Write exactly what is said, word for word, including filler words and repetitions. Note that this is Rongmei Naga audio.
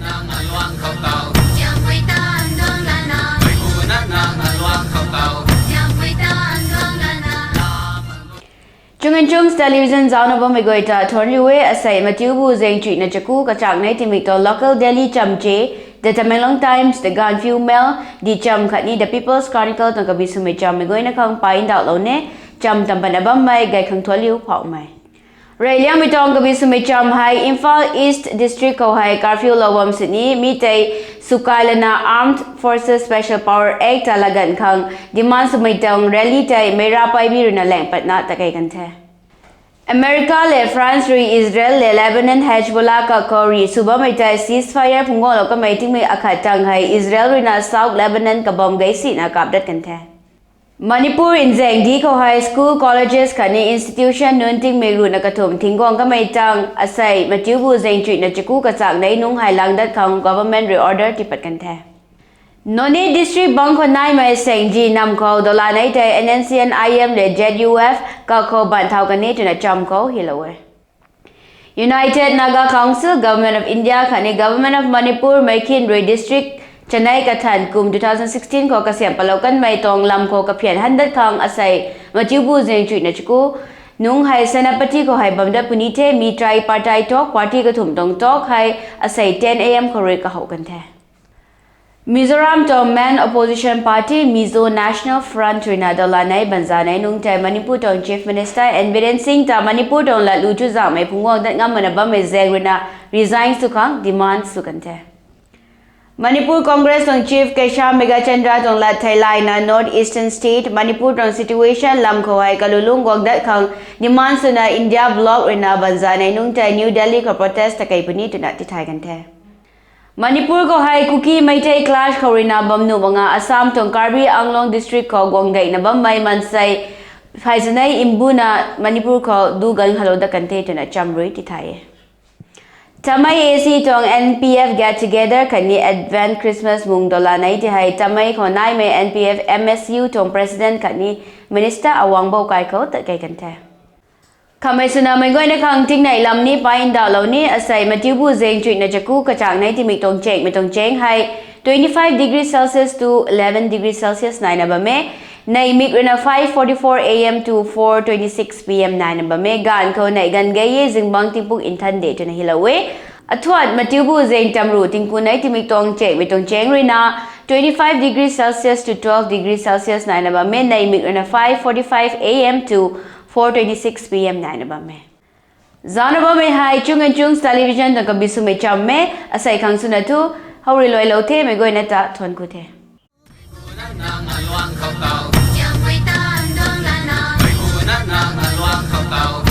Nang aluang khou tau, Siampui tan duang lana, mei pu na nang aluang khou tau, Siampui tan duang lana. Chung and Chungs Television zaucna bammei guay ta thuanc riu e. Asei Mathiubu zaeng chuihna chaku kachak nei tingmik tuang local daily chamv The Tamenglong Times, The Gaanphiu Mail, The Cham khatni The People's Chronicle tuang kabi swmei chammei guayna khang pay ndauhlou ne. Chamv tam patna bammei gay khang thuanc riu phauhmei. Reyliangmei tuang kabi swmei chamv hei Imphal East District khou hei curfew lou bam sini mi tei sukai lana Armed Forces Special Power Act ta laganv khang demand swmei tuang rally tei Meira Paibi ruina laeng patna takei kan the. America le France rui Israel le Lebanon Hezbollah kakhou rih sw bammei tei ceasefire phungc guanglou kamei tingmik akhat tang hei Israel ruina South Lebanon kabam gei sina kap dat kan the. Manipur nzaeng di khou hei school, colleges khatni institution nunc tingmik ruhna kathumh thingguang kamei tang asei Mathiubu zaeng chuihna chaku kachak nei nungc hei lang dat khang government rui order tiipat kan the. Noney District bangc khou naimei saengji nam khou dola nei tei N N C N I M le Z U F kakhou banthau kan e twna chamv khou hylou e. United Naga Council, Government of India khatni Government of Manipur meic khin rui district chanei kathan kum two thousand sixteen khou kasiam patlou kanmei tuang lam khou kaphian han dat khang asei Mathiubu zaeng chuihna chaku nungc hei Senapati khou hei bam dat puni the. Mi tripartite talk party kathumh tuang talk hei asei ten A M khou rui kahouh kan the. Mizoram tuang main opposition party Mizo National Front ruina dola nei banza nei nungc tei Manipur tuang Chief Minister N Biren Singh ta Manipur tuang latlu chuzaenghmei phungc guang dat ngam makna bammei zaeng ruina resign sw khang demand sw kan the. Manipur Congress tuang Chief Keisham Meghachandra tuang lat theilayna North Eastern State Manipur tuang situation lam khou hei kalulungc guang dat khang demand swna India bloc ruina banza nei nungc tei New Delhi khou protest takei puni twna tithay kan the. Manipur khou hei Kuki Meitei clash khou ruina bam nuh banga Assam tuang Karbi Anglong District khou guang geina bammei maansei phayzanei mbuna Manipur khou du ganv khalou dat kan the twna chamv rui tithay e. Tamei A C tuang N P F get together khatni Advent Christmas mung dola nei ti hei Tamei khou naimei N P F M S U tuang President khatni Minister Awang Boukai khou tatkei kan the. Khamei swna meic guayna khang tingnei lam ni pay ndauhlou ni. Asei Mathiubu zaeng chuihna chaku kachak nei tingmik tuang chengmei tuang cheng hei twenty five degree Celsius to eleven degree Celsius naina bam e. Neihmik ruina five forty four A M to four twenty six P M naina bam e. Gaanv khou neih ganv gei e, zingbangc tingpuk nthan de twna hylou e. Athuat Mathiubu zaeng tamruh tingku nei tingmik tuang chengmei tuang cheng ruina twenty five degree Celsius to twelve degree Celsius naina bam e. Neihmik ruina five forty five A M to four twenty six P M naina bam e. Zaucna bammei hei Chung and Chungs Television tuang kabi swmei chamv e. Asei khang swna thu hou rui luailou the. Meic guayna ta thuanc ku the. Nang aluang khou tau, Siampui tan duang lana, mei pu na nang aluang khou tau.